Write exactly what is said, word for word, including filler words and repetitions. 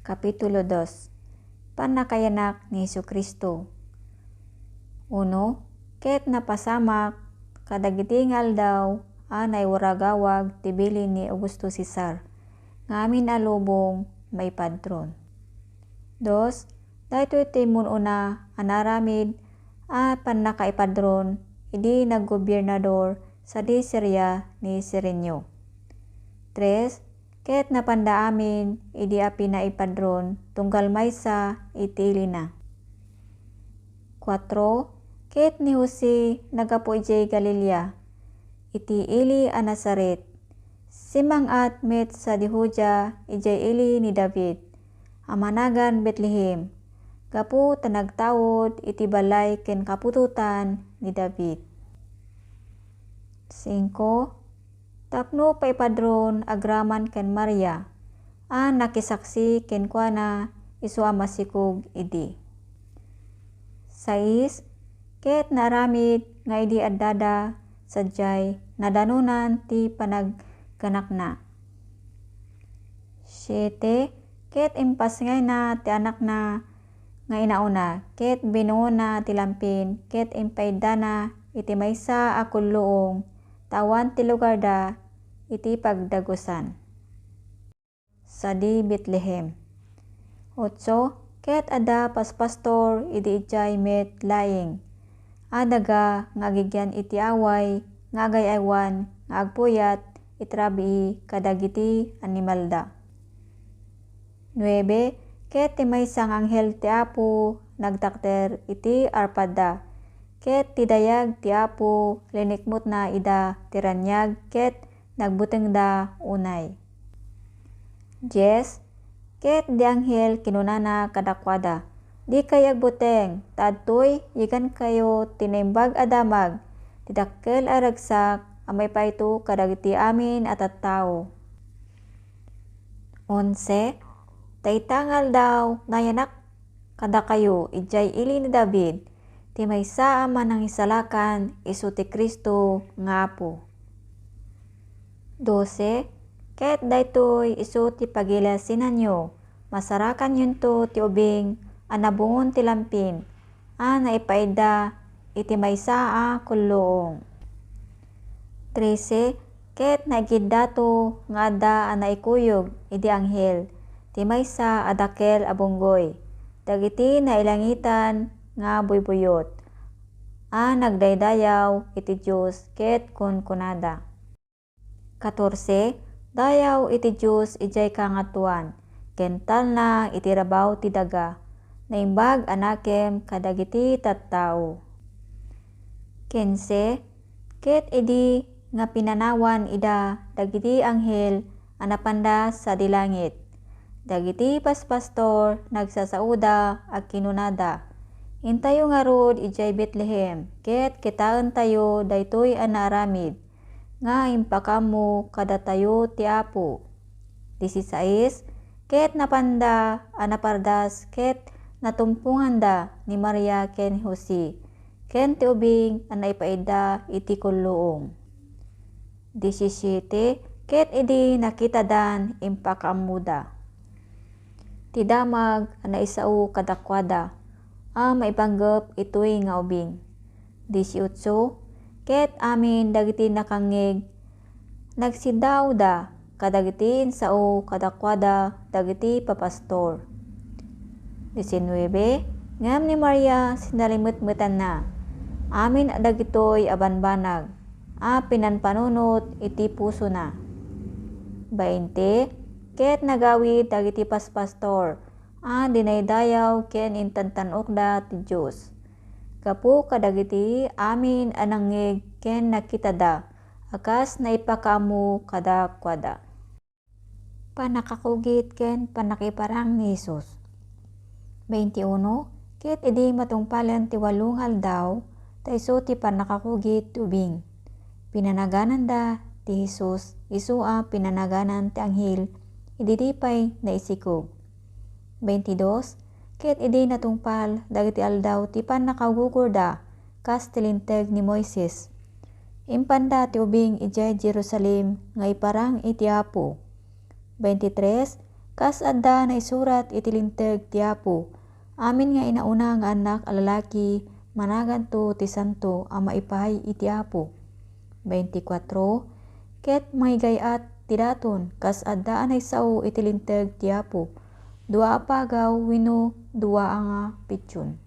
Kapitulo dos. Pannakayanak ni Jesu-Cristo. Uno, ket napasamak kadagiti nga aldaw a naiwaragawag ti bilin ni Augusto Cesar, ngamin a lubong maipadron. Dos, daytoy ti immun-una a naaramid a pannakaipadron idi naggobiernador sadi Siria ni Cirenio. Tres, ket napanda amin idi a pinaipadron tunggal maysa iti ilina. Kuatro, ket ni Jose naggapu idiay Galilea, iti ili a Nazaret. Simmang-at met sadi Judea idiay ili ni David, a managan Betlehem, gapu ta nagtaud iti balay ken kaputotan ni David. Singko, tapno paipadron agraman ken Maria, a nakisaksi kenkuana isu a masikog idi. Sais, ket naaramid nga idi addada sadiay nadanonan ti panagkanakna. Siete, ket impasngayna ti anakna nga inauna, ket binungonna ti lampin, ket impaiddana iti maysa a kulluong, ta awan ti lugarda iti pagdagusan. Sadi Betlehem. Otso, ket adda paspastor idi idiay met laing a daga nga agigyan iti away nga agay-aywan nga agpuyat iti rabii kadagiti animalda. Nuebe, ket ti maysa nga anghel ti Apo nagtakder iti arpadda, ket ti dayag ti Apo linikmutna ida ti raniag ket nagbutengda unay. Dies, ket di anghel kinunana kadakuada, "Dikay agbuteng, ta adtoy yagankayo ti Naimbag a Damag, ti dakkel a ragsak a maipaito kadagiti amin a tattao." Onse, dayta nga aldaw, nayanak kadakayo idiay ili ni David, ti maysa a manangisalakan, isu ti Cristo nga Apo. Dose, ket daytoy isu ti pagilasinanyo, masarakanyonto ti ubing a nabungon ti lampin, a naipaidda iti maysa a kulluong. Trese, ket naigiddato nga adda a naikuyog idi anghel ti maysa a dakkel a bunggoy dagiti nailangitan nga buybuyot a nagdaydayaw iti Dios ket kunkunada, Katorse, dayaw iti Dios idiay kangatoan, ken talna iti rabaw ti daga, naimbag a nakem kadagiti tattao. Kinse, ket idi nga pinanawan ida dagiti anghel a napanda sadi langit, dagiti paspastor nagsasaoda a kinunada, "Intayo ngarud idiay Betlehem, ket kitaentayo daytoy a naaramid." nga impakaammo kadatayo ti Apo. Disisais, ket napanda a napardas ket natumponganda ni Maria ken Jose, ken ti ubing a naipaidda iti kulluong. Disisiete, ket idi nakitadan, impakaammoda ti damag a naisao kadakuada a maipanggep itoy nga ubing. Disiotso, ket amin dagiti nakangngeg, nagsiddaawda kadagiti insao kadakuada dagiti papastor. Disinuebe, ngem ni Maria sinalimetmetanna amin a dagitoy a banbanag a pinanpanunot iti pusona. Bainte, ket nagawid dagiti paspastor a dinaydayaw ken intantan-okda ti Dios. Gapu kadagiti amin a nangngeg ken nakitada a kas naipakaammo kadakuada. Pannakakugit ken pannakiparang ni Jesus. Baintiuno, ket idi matungpalen ti walo nga aldaw, ta isu ti pannakakugit ti ubing, pinanagananda ti Jesus isu a pinanaganan ti anghel idi di pay naisikog. Baintidos, ket idi natungpal dagiti aldaw ti pannakaugurda, kas ti linteg ni Moises. Impanda ti ubing idiay Jerusalem nga iparang iti Apo. Twenty-three, kas adda naisurat iti linteg ti Apo, amin nga inauna nga annak a lalaki, managanto ti santo a maipaay iti Apo. Twenty-four, ket mangigay-at ti daton kas adda a naisao iti linteg ti Apo, dua a pagaw wenno dua a nga pition.